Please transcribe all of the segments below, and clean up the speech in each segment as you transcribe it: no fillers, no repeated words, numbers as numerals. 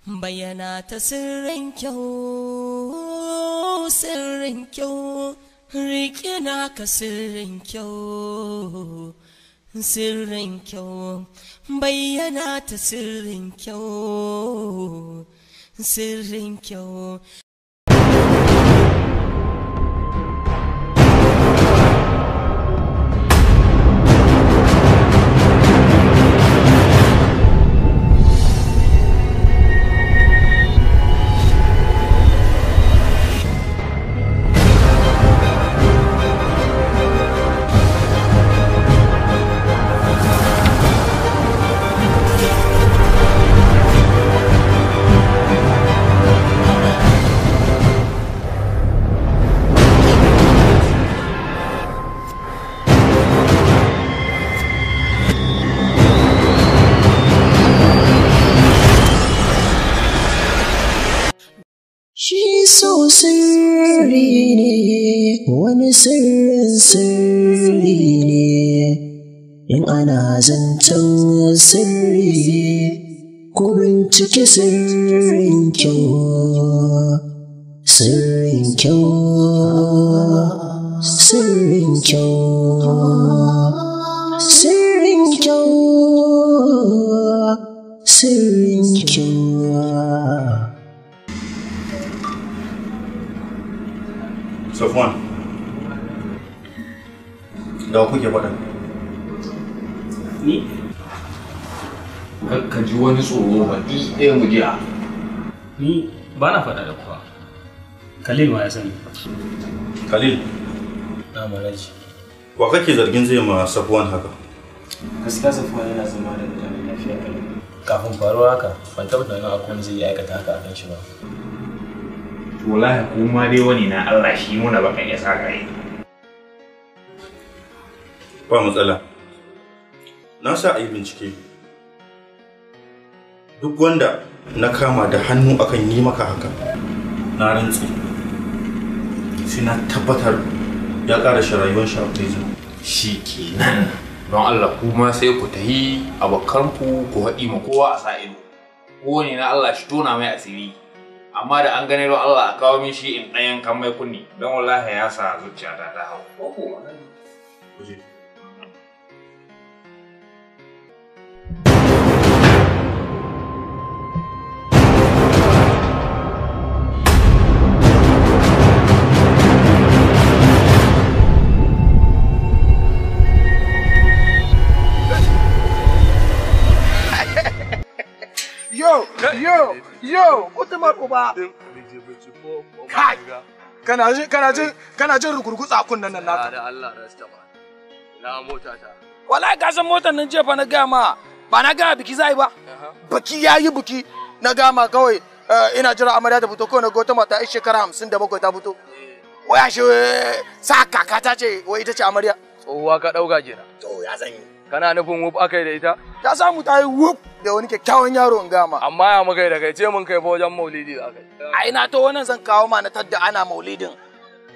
Bayyana ta sirrin kyau, sirrin kyau, riƙe naka sirrin kyau, sirrin kyau, bayyana ta sirrin kyau, sirrin kyau. Shi so sirri ne, wani sirrin sirri ne, in ana zancen sirri, ko bincike sirrin kyau, sirrin kyau, sirrin kyau, sirrin kyau, sirrin kyau. Safwan, da kuke faɗa? Ni? Kakka ji wani tsoro ba, ɗaya mu jiya. Ni ba na faɗa da kuwa. Khalil ma ya sani. Khalil? Na malaji. Wa kake zargin zai ma Safwan haka? Gaskiya Safwan yana zama da mutane lafiya kalau. Kafin faruwa haka, ban taɓa tunanin akwai wani zai iya aikata haka a kan shi ba. Wallahi kuma dai wani na Allah shi muna baka ya sa kai. Ba matsala. Na sa a yi bincike. Duk wanda na kama da hannu akan yi maka haka, na rantse. Sai na tabbatar ya ƙara shi rayuwar shi a prison. Shi kenan. Don Allah kuma sai ku tahi abokanku ku haɗi ma kowa a sa ido. Kowane na Allah shi tona mai asiri. Amma da an gane don Allah a kawo min shi in ɗayan kan mai kunni don wallahi ya sa zuciyata ta hau. Yo, yo, yo, kutumar uba. Kai, kana jin rugurgutsa kunnen nan naka. Da Allah rasta ba. Na mota ta. Wallahi ka san motar nan jefa na gaya ma, ba na gaya biki zai ba. Biki yayi biki, na gama kawai ina jira amarya ta fito kawai na ga wata mata ai shekara 57 ta fito. Wai ashe sa kaka ta ce wai ita ce amarya. Tsohuwa ka dauka kenan. To ya zan yi. Kana nufin wuf aka yi da ita? Ta samu ta yi wuf da wani kyakkyawan yaro in gama. Amma ya muka yi da kai ce mun kai fa wajen maulidi za ka yi. A ina to wannan zan kawo ma na tadda ana maulidin.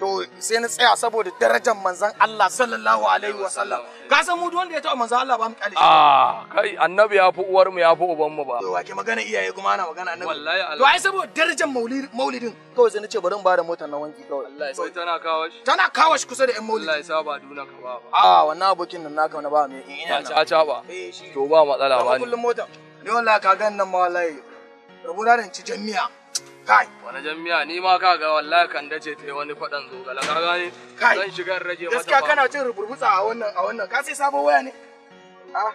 To sai na tsaya saboda darajar manzon Allah sallallahu alaihi wa sallam. Ka san mu duk wanda ya taɓa manzon Allah ba mu kyale shi. Ah, kai annabi ya fi uwar mu ya fi uban mu ba. To wake magana iyaye kuma ana magana annabi. Wallahi Allah. To ai saboda darajar maulidin kawai sai na ce bari in bada motar na wanki kawai. Wallahi sai tana kawo shi. Tana kawo shi kusa da ƴan maulidi. Allah ya sa ba duna ka ba. Ah, wannan abokin nan naka na ba me ina. A ca ba. To ba matsala ba ni. Kullum mota. Ni wallahi ka gan nan ma wallahi. Rabu da ci jami'a. Kai. Wani jami'a ni ma ka ga wallahi kan dace ta wani fadan zogala ka gane. Kai. Zan shiga in rage mata. Gaskiya kana jin ruburbutsa a wannan ka sai sabon waya ne. Ah.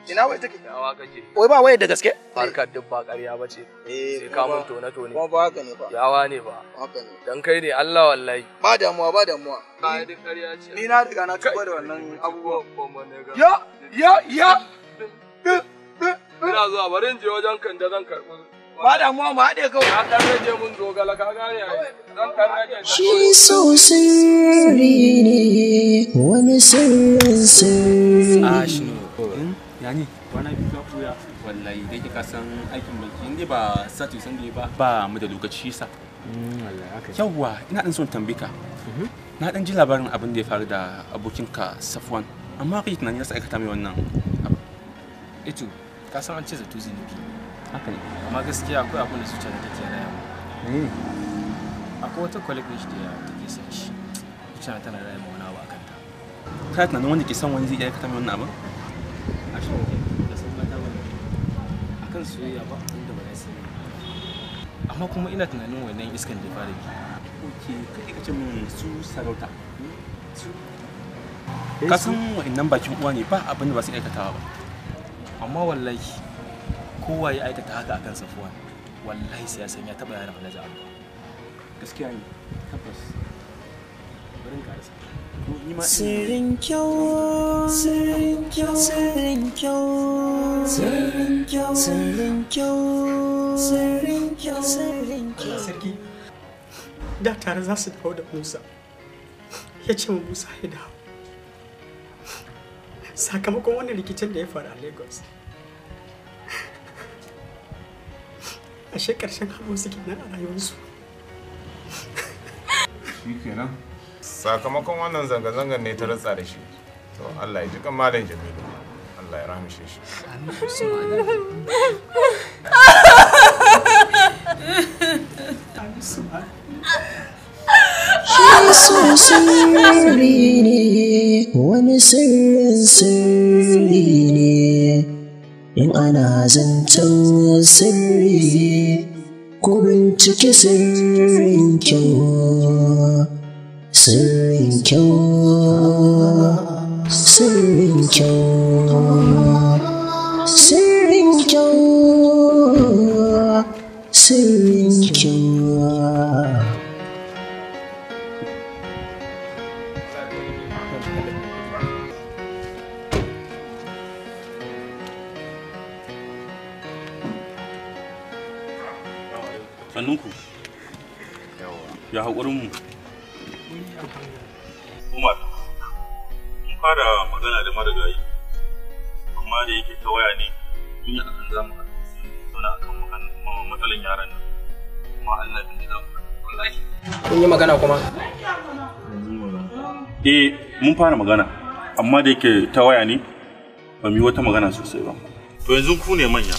Ina wai take? Yawa kake. Wai ba waya da gaske? Harkar duk ba ƙarya ba ce. Sai ka mun tone tone. Kuma ba haka ne ba. Yawa ne ba. Haka ne. Dan kai ne Allah wallahi. Ba damuwa ba damuwa. Ai duk ƙarya ce. Ni na riga na tuba da wannan abubuwan. Ya ya ya. Ina zuwa bari in je wajen kan da zan karɓi. Ba damuwa mu haɗe kawai. Ka ɗan rage mun zogala ka gane ai. Zan ɗan rage. Shi so sirri ne, wani sirrin sirri. Ashino. Ya ne? Kwana biyu ka ɓuya. Wallahi dai kika san aikin banki in dai ba sati san dai ba ba mu da lokaci sa. Yawwa ina ɗan son tambaye ka. Na ɗan ji labarin abin da ya faru da abokinka Safwan. Amma kai tunani ya sa aikata mai wannan abu. Eto, ka san an ce zato zunubi. Haka ne. Amma gaskiya akwai abin da zuciya ta take raya mu. Menene? Akwai wata colleague shi da take son shi. Zuciya tana raya mu wani abu akan ta. Ka tunanin wanda ke son wani zai iya aikata mai wannan abin? A shi ne da san mata ba ne. Akan soyayya ba inda ba za su yi. Amma kuma ina tunanin wannan iskan da ya fara bi. Ok, kai ka ce min su sarauta. Ka san wa'annan bakin uwa ne ba abin da ba su aikatawa ba. Amma wallahi kowa ya aikata haka akan Safwan, wallahi sai ya san ya taba yaran Alhaji Abba. Gaskiya ne, tabbas. Bari in karasa. Sirrin kyau, sirrin kyau, sirrin kyau, sirrin kyau, sirrin kyau, sirrin kyau, sirrin kyau. Sarki, da tare za su dawo da Musa. Ya ce wa Musa ya dawo. Sakamakon wannan rikicin da ya faru a Lagos. Ashe ƙarshen haɗuwar su kenan a rayuwarsu. Shi kenan. Sakamakon wannan zanga-zangar ne ta ratsa da shi. To Allah ya ji kan Malam Jamilu. Allah ya rahamshe shi. Shi so sirri ne, wani sirrin sirri ne. In ana zancen sirri, ko bincike sirrin kyau. Sirrin kyau, sirrin kyau, sirrin kyau, sirrin kyau. Sannunku. Ya haƙurinmu. Umar, mun fara magana da marigayi, amma da yake ta waya ne, mun yi akan zamu haɗu suna akan matsalan yaran nan. Kuma Allah bai za mu haɗu wallahi. Kun yi magana kuma? Eh, mun fara magana, amma da yake ta waya ne, ba mu yi wata magana sosai ba. To yanzu ku ne manya,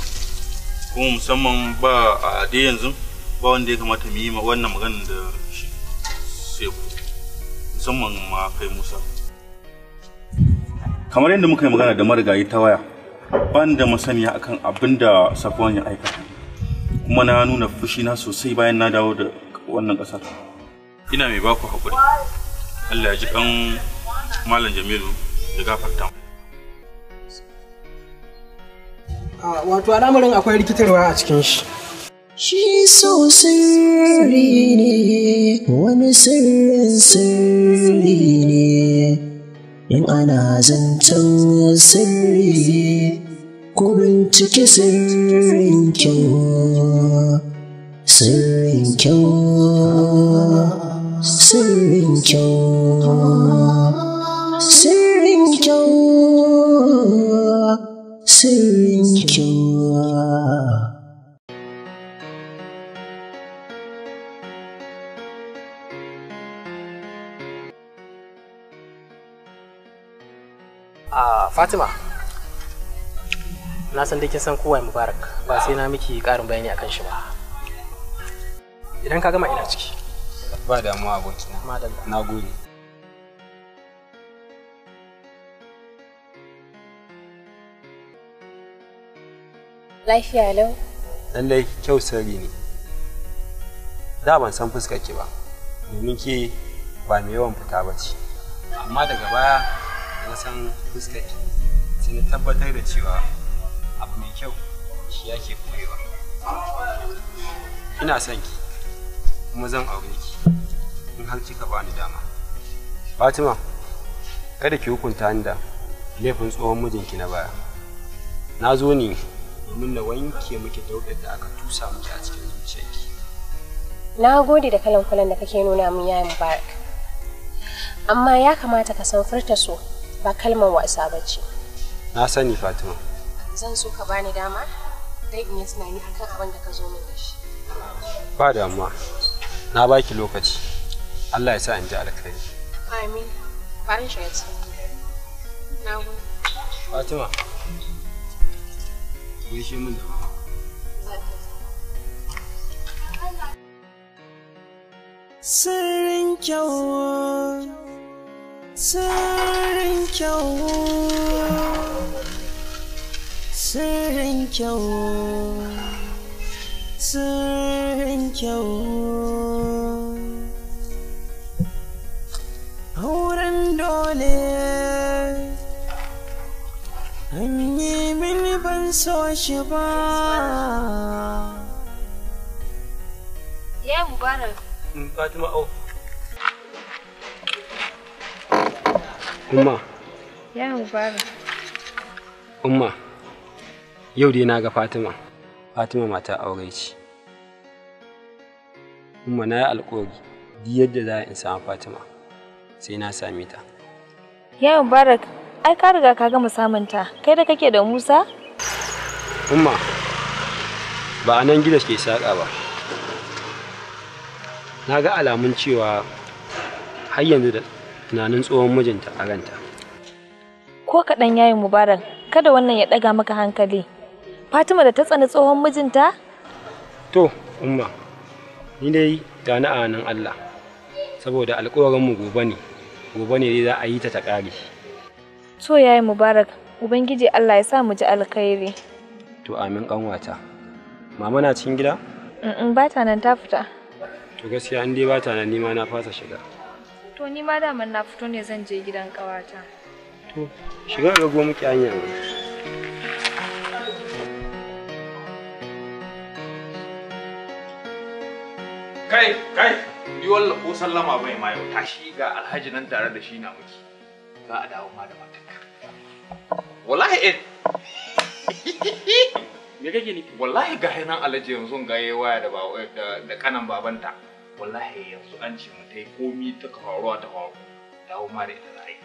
kuma musamman ba a dai yanzu ba wanda ya kamata mu yi wannan maganar da shi sai ku. Musamman ma kai Musa. Kamar yadda muka yi magana da marigayi ta waya, ba ni da masaniya akan abin da Safwan ya aikata. Kuma na nuna fushina sosai bayan na dawo da wannan ƙasar. Ina mai baku haƙuri. Allah ya ji kan Malam Jamilu ya gafarta mu. Wato al'amarin akwai rikitarwa a cikin shi. Shi so sirri ne, wani sirrin sirri ne. In ana zancen sirri, ko bincike sirrin kyau. Sirrin kyau, sirrin kyau, sirrin kyau, sirrin kyau. Fatima, na san dai kin san kowa Mubarak, ba sai na miki ƙarin bayani akan shi ba. Idan ka gama ina ciki. Ba damuwa abokina. Madalla. Na gode. Lafiya lau. Lallai kyau sirri ne. Da ban san fuskar ki ba, domin ke ba mai yawan fita ba ce. Amma daga baya na san fuskar ki, sai na tabbatar da cewa abu mai kyau shi yake koyewa. Ina son ki, kuma zan aure ki in har kika bani dama. Fatima, kada ki hukunta ni da laifin tsohon mijinki na baya. Na zo ne domin na wanke miki daudar da aka tusa miki a cikin zuciyarki. Na gode da kalan kulan da kake nuna min yayin Mubarak. Amma ya kamata ka san furta so ba kalmar wasa ba ce. Na sani Fatima. Zan so ka bani dama don in yi tunani akan abin da ka zo min da shi. Ba damuwa. Na baki lokaci. Allah ya sa in ji alkhairi. Amin. Bari shiga cikin gida. Na gode. Fatima. Gaishe min da mama. Sirrin kyau, sirrin kyau, sirrin kyau, sirrin kyau. Auren dole an yi mini ban so shi ba. Ya Mubarak. Fatima au. Umma. Ya Mubarak. Umma. Yau dai na ga Fatima. Fatima mata aure ce. Umma na yi alƙawari duk yadda za in samu Fatima sai na same ta. Ya Mubarak, ai ka riga ka gama samun ta. Kai da kake da Musa? Umma, ba a nan gida ke saƙa ba. Na ga alamun cewa har yanzu da tunanin tsohon mijinta a ranta. Ko kaɗan yayin Mubarak, kada wannan ya ɗaga maka hankali. Fatima da ta tsani tsohon mijinta? To, Umma, ni dai gani a nan Allah, saboda alƙawarinmu gobe ne, gobe ne dai za a yi ta ta ƙare. To yayin Mubarak, Ubangiji Allah ya sa mu ji alkhairi. To amin ƙanwata. Mama na cikin gida? Mm, ba ta nan ta fita. To gaskiya in dai ba ta nan ni ma na fasa shiga. To ni ma daman na fito ne zan je gidan ƙawata. To shiga rago muke hanya. Kai, kai, ni wallah ko sallama bai ma yau tashi ga Alhaji nan tare da shi na muke. Za a dawo ma da matarka. Wallahi eh. Me kake nufi? Wallahi ga nan Alhaji yanzu ga yayi waya da da kanan babanta. Wallahi yanzu an ce mu tai komi ta faruwa ta faru. Dawo ma da ita za a yi.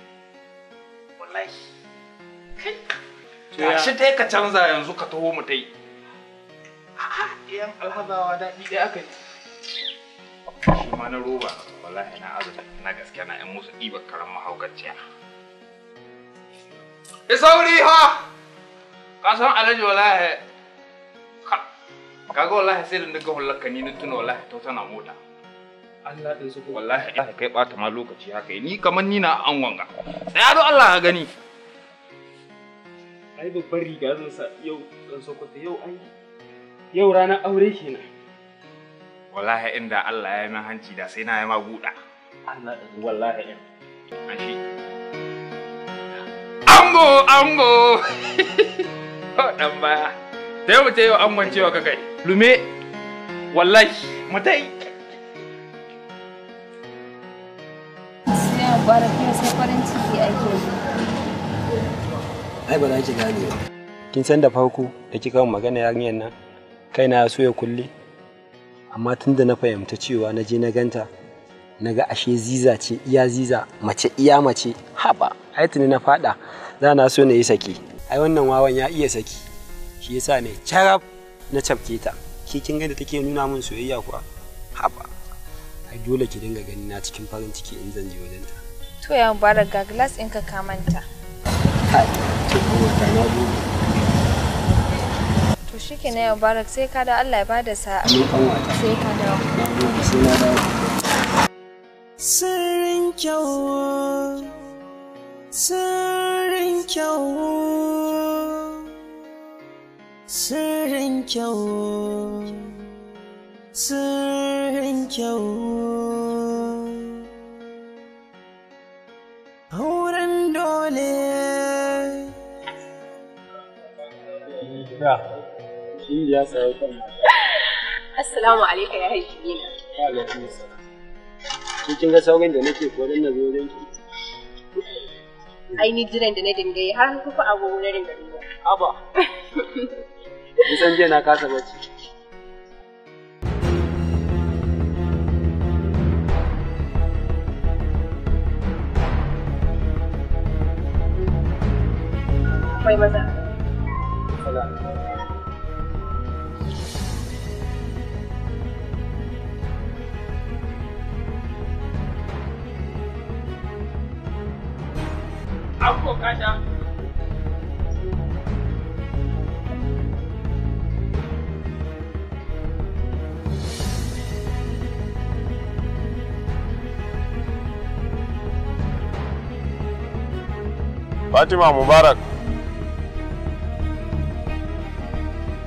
Wallahi. Kai. Tashi tai ka canza yanzu ka taho mu tai. A'a, ɗiyan alhazawa daɗi ɗaya aka yi. Shi ma na roba wallahi na azumi na gaske na yan musu ɗiba karan mahaukaciya. E sauri ha! Ka san Alhaji wallahi kaga wallahi sai da naga hullar ni na tuna wallahi to tana mota. Allah din su wallahi kai bata ma lokaci haka ni kamar ni na an wanga. Tsaya don Allah ka gani. Ai babbar riga zan sa yau zan Sokoto yau ai yau ranar aure kenan. Wallahi inda Allah ya yi min hanci da sai na yi ma guda. Allah wallahi in. An shi. Ango ango. Dan baya. Sai mu tayi angon cewa ka kai. Lume. Wallahi mu tai. Sai Mubarak yau sai farin ciki ake yi. Ai ba za ki gane ba. Kin san da farko da kika magana yarinyar nan kaina ya so ya kulle. Amma tun da na fahimta cewa na je na ganta na ga ashe ziza ce iya ziza mace iya mace haba ai tuni na fada za na so na yi saki ai wannan wawan ya iya saki shi yasa ne carab na cafke ta ke kin ga da take nuna min soyayya kuwa haba ai dole ki dinga gani na cikin farin ciki in zan je wajen ta. To ya Mubarak ga glass ɗinka ka manta. Kai to ta na gode. To shikenan ya Mubarak sai ka dawo Allah ya bada sa'a. Sai ka dawo. Sai na dawo. Sirrin kyau, sirrin kyau, sirrin kyau, sirrin kyau. Auren dole. Ya tsaye kan. Assalamu alaikum ya haikina. Wa alaikum assalam. Kin ga saurin da nake ko dan na zo wajen ki? Ai ni jiran da na dinga yi har kuka agogo na dinga duba. Aba. Kin san jiya na kasa bacci. Akwai maza. Ango kasha. Fatima, Mubarak.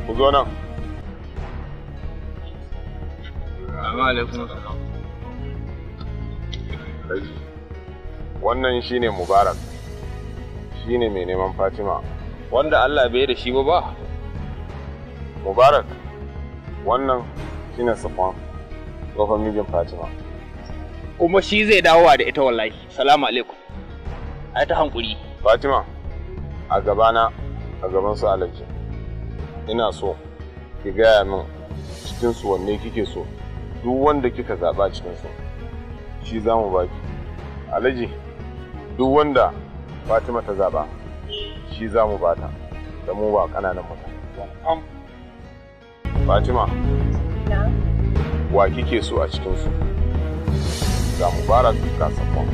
Ku zo nan. Wannan shine Mubarak. Shine mai neman Fatima. Wanda Allah bai da shi ba. Mubarak. Wannan shine Safwan, tsohon mijin Fatima. Kuma shi zai dawowa da ita wallahi. Salamu alaikum. Ai ta hankuri. Fatima, a gabana, a gaban su Alhaji. Ina so ki gaya min cikin su wanne kike so. Duk wanda kika zaba cikin su, shi za mu baki. Alhaji, duk wanda Fatima ta zaba, shi za mu bata. Da mu ba ƙananan mutane. Fatima, wa kike so a cikin su? Ga Mubarak, ga Safwan.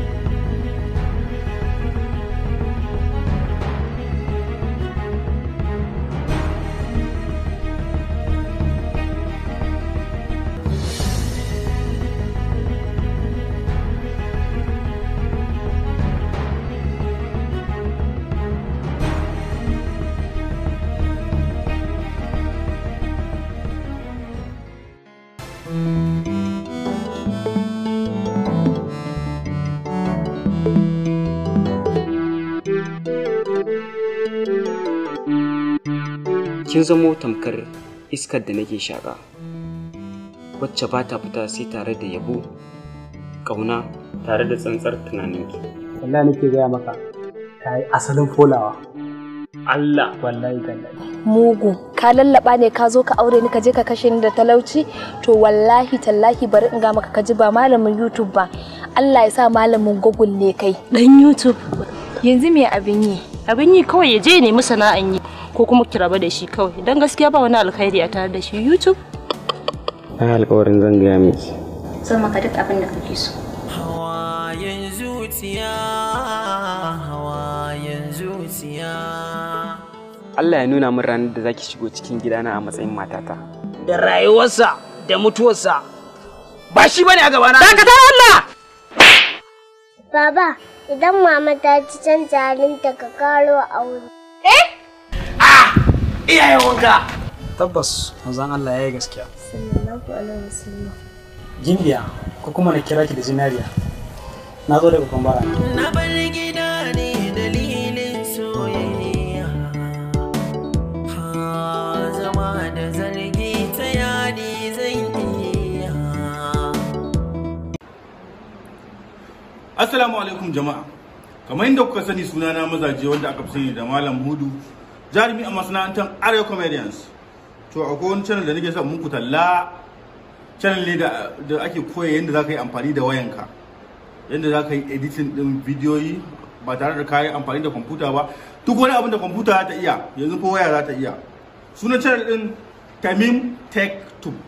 Kin zamo tamkar iskar da nake shaƙa, wacce ba ta fita sai tare da yabo, ƙauna tare da tsantsar tunaninki. Wallahi nake gaya maka, ta yi asalin folawa. Allah wallahi tallahi. Mugu, ka lallaba ne ka zo ka aure ni ka je ka kashe ni da talauci? To wallahi tallahi bari in ga maka, ka ji ba malamin YouTube ba. Allah ya sa malamin Google ne kai. Dan YouTube. Yanzu me abin yi? Abin yi kawai ya je ya nemi sana'an yi, ko kuma ki raba da shi kawai, don gaskiya ba wani alkhairi a tare da shi. YouTube. Na alƙawarin zan gaya miki. Zan maka duk abin da kake so. Hawayen zuciya, hawayen zuciya. Allah ya nuna min ranar da zaki shigo cikin gidana a matsayin matata. Da rayuwarsa da mutuwarsa ba shi bane a gabana. Dakatar Allah! Baba, idan mama ta ci canza halinta ka karo aure. Eh? Ah! Iyayen wanka! Tabbas, manzon Allah ya yi gaskiya. Sallallahu alaihi wasallam. Gimbiya, ko kuma na kira ki da zinariya. Na zo daga Kwambara. Na bar gida ne dalilin soyayya. Ha, zama da zargi ta yadi zan iya. Assalamu alaikum jama'a. Kamar yadda kuka sani, sunana Mazaje, wanda aka fi sani da Malam Hudu, jarumi a masana'antar Arewa Comedians. To akwai wani channel da nake son muku talla. Channel ne da ake koya yadda za ka yi amfani da wayanka, yadda za ka yi editing din bidiyoyi ba tare da ka yi amfani da kwamfuta ba. Duk wani abin da kwamfuta za ta iya, yanzu ko waya za ta iya. Sunan channel din Tamim Tech Tube.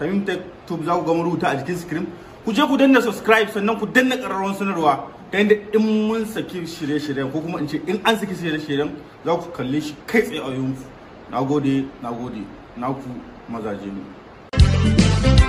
Tamim Tech Tube za ku ga mun rubuta a jikin screen. Ku je ku danna subscribe, sannan ku danna ƙararrawar sanarwa, ta yadda in mun saki shirye-shiryen, ko kuma in ce in an saki shirye-shiryen, za ku kalle shi kai tsaye a yanku. Na gode, na gode, naku Mazaje ne.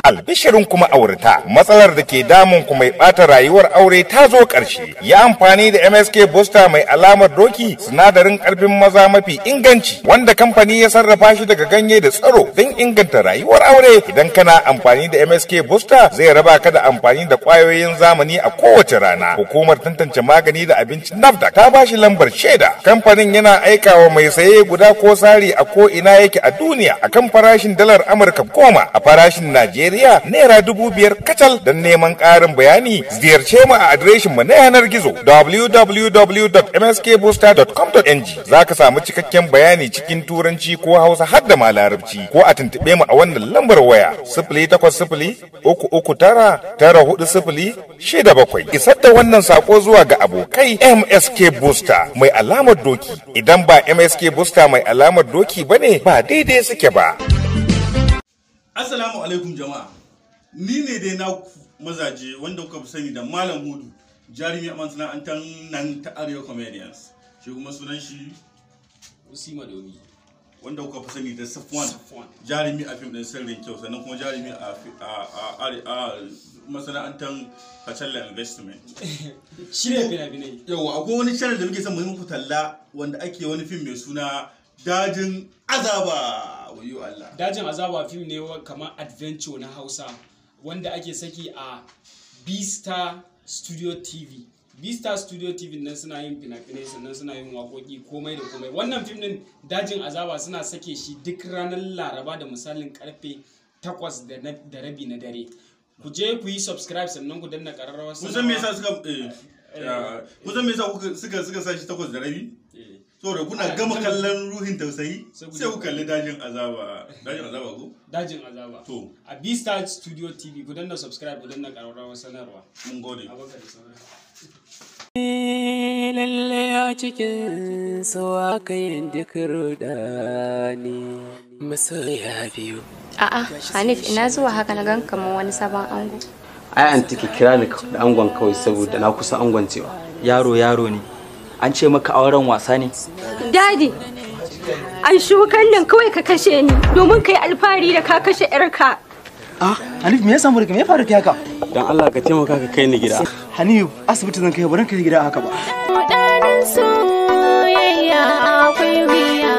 Albishirin kuma aurata, matsalar da ke damun ku mai bata rayuwar aure ta zo ƙarshe. Yi amfani da MSK Booster mai alamar doki, sinadarin ƙarfin maza mafi inganci wanda kamfani ya sarrafa shi daga ganye da tsaro don inganta rayuwar aure. Idan kana amfani da MSK Booster, zai raba ka da amfani da ƙwayoyin zamani a kowace rana. Hukumar tantance magani da abinci NAFDAC ta ba shi lambar shaida. Kamfanin yana aikawa mai saye guda ko sari a ko ina yake a duniya akan farashin dalar Amurka 10, a farashin Najeriya ₦5,000 kacal. Don neman ƙarin bayani, ziyarce mu a adireshin mu na yanar gizo www.mskbooster.com.ng. Za ka samu cikakken bayani cikin Turanci ko Hausa har da ma Larabci, ko a tuntuɓe mu a wannan lambar waya: 08033994067. Isar da wannan sako zuwa ga abokai. MSK Booster mai alamar doki, idan ba MSK Booster mai alamar doki bane ba, daidai suke ba. Assalamu alaikum jama'a. Ni ne dai na Mazaje, wanda kuka fi sani da Malam Hudu, jarumi a masana'antar nan ta Arewa Comedians. Shi kuma sunan shi Usima Domi, Wanda kuka fi sani da Safwan, jarumi a fim din Sirrin Kyau, sannan kuma jarumi a masana'antar Kacalla Investment. Shirya fina-finai. Yawwa, akwai wani channel da muke son mu yi muku talla wanda ake wani fim mai suna Dajin Azaba. Wayo Allah. Dajin Azaba fim ne kamar adventure na Hausa wanda ake saki a B-Star Studio TV. B-Star Studio TV nan suna yin fina-finai, sannan suna yin waƙoƙi, komai da komai. Wannan fim din Dajin Azaba suna sake shi duk ranar Laraba da misalin karfe 8:30 na dare. Ku je ku yi subscribe sannan ku danna ƙararrawar. Kun san me yasa suka kun san me yasa suka sa shi 8:30? Saboda kuna gama kallon Ruhin Tausayi sai ku kalli Dajin Azaba. Dajin Azaba ko? Dajin Azaba. To, a B-Star Studio TV, ku danna subscribe, ku danna ƙararrawar sanarwa. Mun gode. Lalle a cikin so aka yin duk rudani masoya biyu. A'a, Hanif, ina zuwa haka na gan kamar wani sabon ango. Ai an tiki kira ni da angon kawai saboda na kusa angon cewa. Yaro yaro ne. An ce maka auren wasa ne. Daddy, an shukan nan kawai ka kashe ni domin kai alfahari da ka kashe yarka. Ah, Hanif, me ya samu da me ya faru haka? Dan Allah ka taimaka ka kai ni gida. Hanif, asibiti zan kai, barin kai gida haka ba. Rudanin soyayya akwai wuya.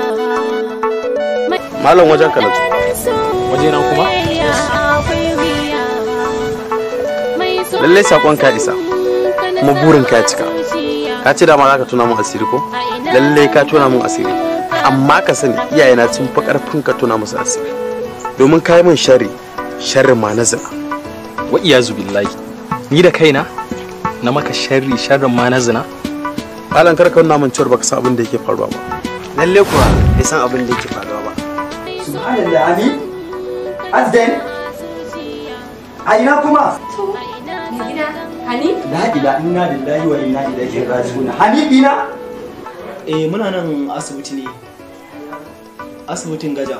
Malam, wajen ka nazo. Waje na kuma? Lallai sakon ka isa. Kuma burin ka ya cika. Ka ce dama za ka tona mun asiri ko? Lallai ka tona mun asiri. Amma ka sani iyayena sun fi karfin ka tona musu asiri. Domin ka yi min sharri, sharri ma na zina. Wa iyazu billahi. Ni da kaina na maka sharri, sharrin ma na zina. Malam, kar ka nuna min cewar baka san abin da yake faruwa ba. Lalle kuwa bai san abin da yake faruwa ba. Subhanallah, Ami. Azden. A ina kuma? To, mai gida, Hanif? La ila inna lillahi wa inna ilaihi raji'un. Hanif ina? Eh, muna nan asibiti ne. Asibitin Gaja.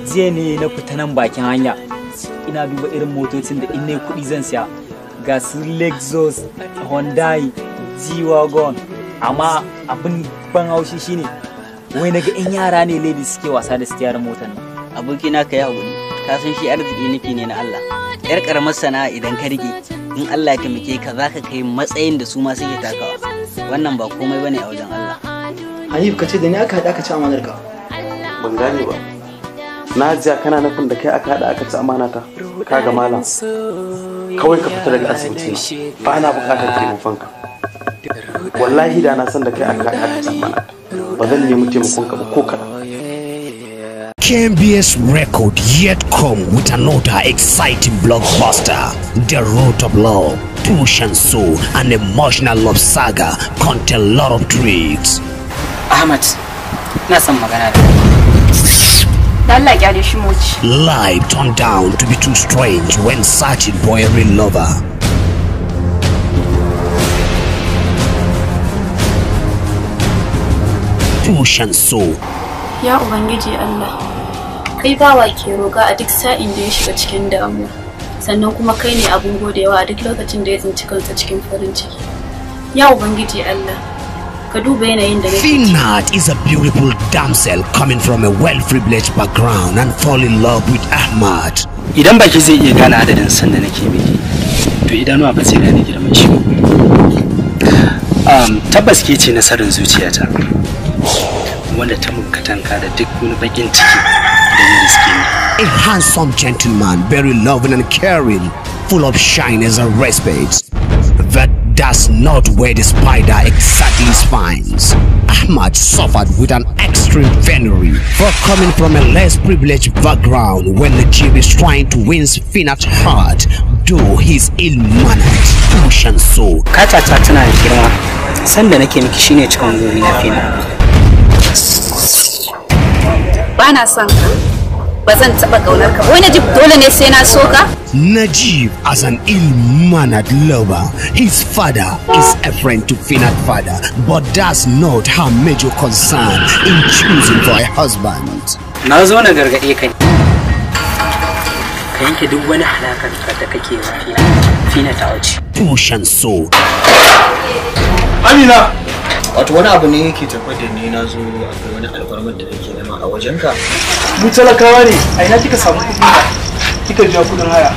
Jiya ne na fita nan bakin hanya, ina duba irin motocin da in nayi kuɗi zan siya, ga su Lexus, Hyundai, G-Wagon, amma abin ban haushi shine wai naga yan yara ne ladies suke wasa da sitiyarin motar nan. Abokina, ka yi haƙuri, ka san shi arziki nufi ne na Allah. Yar karamar sana'a idan ka rike, in Allah ya taimake ka, za ka kai matsayin da su ma suke takawa. Wannan ba komai bane a wajen Allah. Hanif, ka ce da ni aka haɗa aka ci amanar ka. Ban gane ba. Na jiya kana nufin da kai aka haɗa aka ci amana ta. Ka ga malam. Kawai ka fita daga asibiti na. Ba na buƙatar taimakon ka. Wallahi da na san da kai aka haɗa aka ci amana ta. Ba zan nemi taimakon ka ba ko kaɗan. KMBS Record yet come with another exciting blockbuster, The Road of Love, Push and Soul, an emotional love saga contain a lot of tricks. Ahmad, ina son magana da kai. Da Allah kyale shi moci. Life turned down to be too strange when searching for a real lover. Push and Soul. Ya Ubangiji Allah, kai bawa ke roƙa a duk sa'in da ya shiga cikin damuwa, sannan kuma kai ne abin godewa a duk lokacin da ya tsinci kansa cikin farin ciki. Ya Ubangiji Allah, ka duba yanayin da nake ciki. Finat is a beautiful damsel coming from a well-privileged background and fall in love with Ahmad. Idan baki zai iya gane adadin san da nake miki, to idanuwa ba zai gane girman shi ba. Tabbas ke ce nasarar zuciyata, wanda ta mun katanka da duk wani bakin ciki da ya riske ni. A handsome gentleman, very loving and caring, full of shyness and respect, that does not where the spider exactly finds. Ahmad suffered with an extreme venery for coming from a less privileged background when Najib is trying to win Finat's heart, though he's ill-mannered, push and so. Katata tana da girma. San da nake miki shine cikon guri na Fina. Ba na son ka. Ba zan taɓa ƙaunar ka ba. Wai Najib, dole ne sai na so ka? Najib as an ill-mannered lover. His father is a friend to Finat father, but that's not her major concern in choosing for a husband. Na zo na gargaɗe ka ne. Ka Ka yanke duk wani halakar da kake wa Fina. Fina ta wuce. Tushen So. Amina! Wato wani abu ne yake tafa da ni, na zo akwai wani alfarmar da nake nema a wajenka. Mu talakawa ne, a ina kika samu kuɗi kika biya kuɗin haya?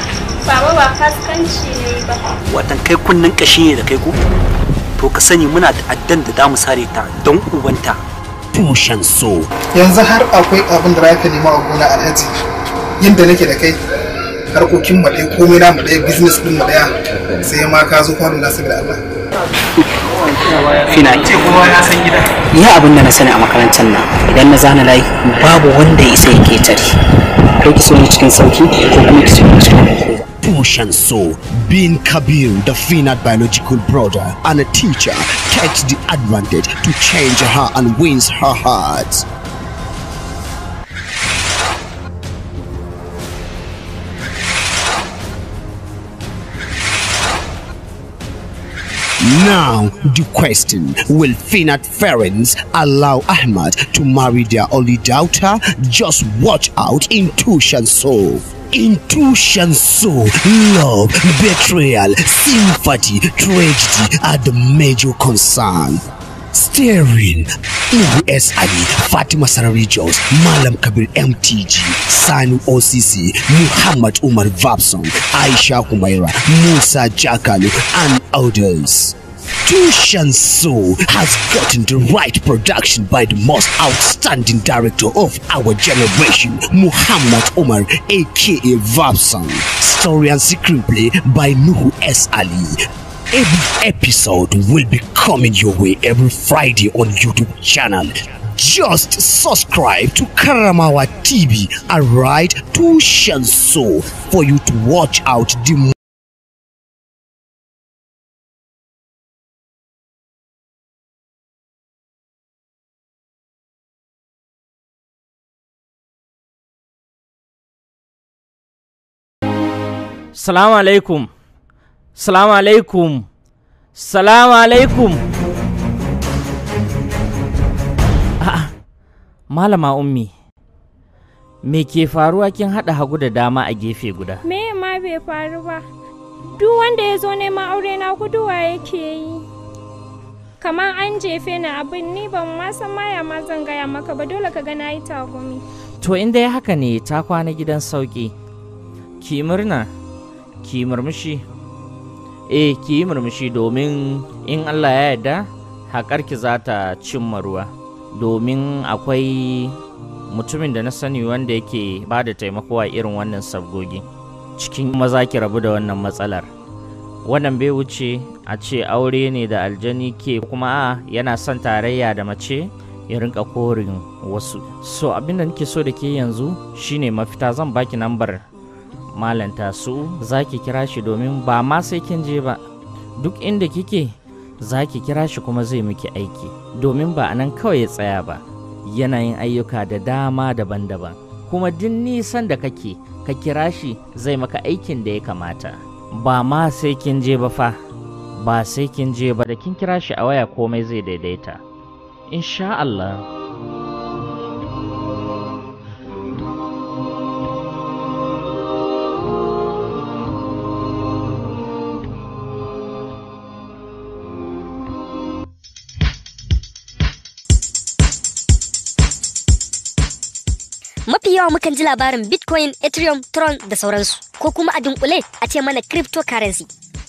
Baba, ba kaskanci ne ba. Watan kai kunnen kashi ne da kai ko? To ka sani muna da addan da damu sare ta don ubanta. Tushen So. Yanzu har akwai abin da zaka nema a gona, Alhaji. Yadda nake da kai, harkokin mu ɗaya, komai na mu ɗaya, business ɗin mu ɗaya, sai ma ka zo kwano na saboda Allah. Fina, ce kuma na san gida. Iya abin da na sani a makarantar nan, idan na zana layi babu wanda ya isa ya ketare. Ko ki so ni cikin sauki ko kuma ki so ni cikin hukuma. Tushen So. Being Kabir, the Finat biological brother and a teacher, takes the advantage to change her and wins her heart. Now, the question, will Finat parents allow Ahmad to marry their only daughter? Just watch out in Tushen So. In Tushen So, love, betrayal, sympathy, tragedy are the major concern. Starring Ibu S. Ali, Fatima Sarari Jos, Malam Kabir MTG, Sanu OCC, Muhammad Umar Vabson, Aisha Humaira, Musa Jakalu, and others. Tushen So has gotten the right production by the most outstanding director of our generation, Muhammad Umar, aka Vabson. Story and screenplay by Nuhu S. Ali. Every episode will be coming your way every Friday on YouTube channel. Just subscribe to Karamawa TV and write Tushen So for you to watch out the Salamu alaikum. Salamu alaikum. Salamu alaikum. A'a, Malama Ummi, me ke faruwa kin haɗa hagu da dama a gefe guda? Me ma bai faru ba. Duk wanda ya zo neman aure na guduwa yake yi. Kamar an jefe ni abin, ni ban ma san maya ma zan gaya maka ba, dole ka ga na yi tagumi. To in dai haka ne, ta kwana gidan sauki. Ki murna, ki murmushi. Eh, ki yi murmushi domin in Allah ya yarda haƙarki za ta cimma ruwa. Domin akwai mutumin da na sani wanda yake ba da taimako a irin wannan sabgogi. Cikin maza ki rabu da wannan matsalar. Wannan bai wuce a ce aure ne da aljani ke kuma a yana son tarayya da mace ya rinka korin wasu. So abinda nake so da ke yanzu shine mafita, zan baki nambar Malam Tasu, za ki kira shi domin ba ma sai kin je ba. Duk inda kike za ki kira shi kuma zai miki aiki, domin ba a nan kawai ya tsaya ba, yana yin ayyuka da dama daban-daban. Kuma duk nisan da kake ka kira shi zai maka aikin da ya kamata. Ba ma sai kin je ba fa, ba sai kin je ba, da kin kira shi a waya komai zai daidaita. Insha Allah. Mafi yawa mukan ji labarin Bitcoin, Ethereum, Tron da sauransu, ko kuma a dunkule a ce mana cryptocurrency.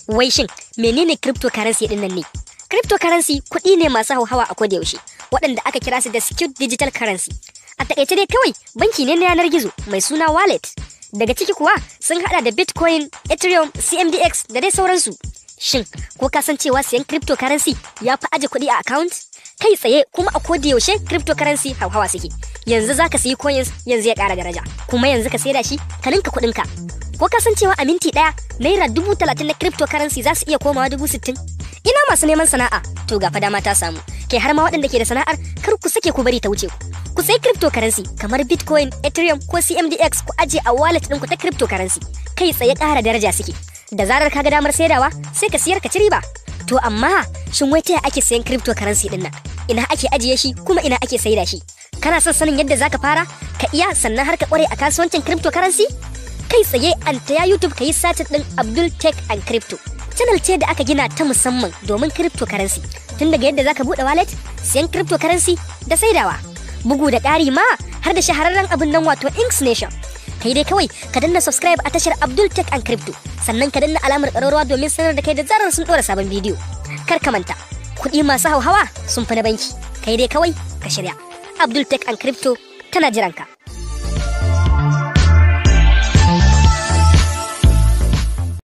Wai shin menene cryptocurrency din nan ne? Cryptocurrency kuɗi ne masu hauhawa a koda yaushe, waɗanda aka kira su da secured digital currency. A takaice dai kawai banki ne na yanar gizo mai suna wallet. Daga ciki kuwa sun hada da Bitcoin, Ethereum, CMDX da dai sauransu. Shin ko ka san cewa siyan cryptocurrency ya fi aje kuɗi a account? Kai tsaye kuma a koda yaushe cryptocurrency hauhawa suke. Yanzu zaka siyi coins yanzu ya ƙara daraja, kuma yanzu ka saida shi ka ninka kuɗinka. Ko ka san cewa a minti ɗaya ₦30,000 na cryptocurrency za su iya komawa 60,000? Ina masu neman sana'a, to ga fa dama ta samu. Kai, har ma waɗanda ke da sana'ar, kar ku sake ku bari ta wuce ku. Ku sayi cryptocurrency kamar Bitcoin, Ethereum ko CMDX ku aje a wallet ɗinku ta cryptocurrency. Kai tsaye ƙara daraja suke. Da zarar ka ga damar saidawa, sai ka siyar ka ci riba. To amma shin wai ta ake sayan cryptocurrency din nan? Ina ake ajiye shi kuma ina ake saida shi? Kana son sanin yadda zaka fara? Ka iya sannan har ka kware a kasuwancin cryptocurrency? Kai tsaye an taya YouTube ka yi searching ɗin Abdul Tech and Crypto. Channel ce da aka gina ta musamman domin cryptocurrency. Tun daga yadda zaka buɗe wallet, siyan cryptocurrency da saidawa. Bugu da ƙari ma har da shahararren abin nan wato Inks Nation. Kai dai kawai ka danna subscribe a tashar Abdul Tech and Crypto, sannan ka danna alamar ƙararrawa domin sanar da kai da zarar sun ɗora sabon bidiyo. Kar ka manta, kuɗi masu hauhawa sun fi na banki. Kai dai kawai ka shirya. Abdul Tech and Crypto tana jiranka.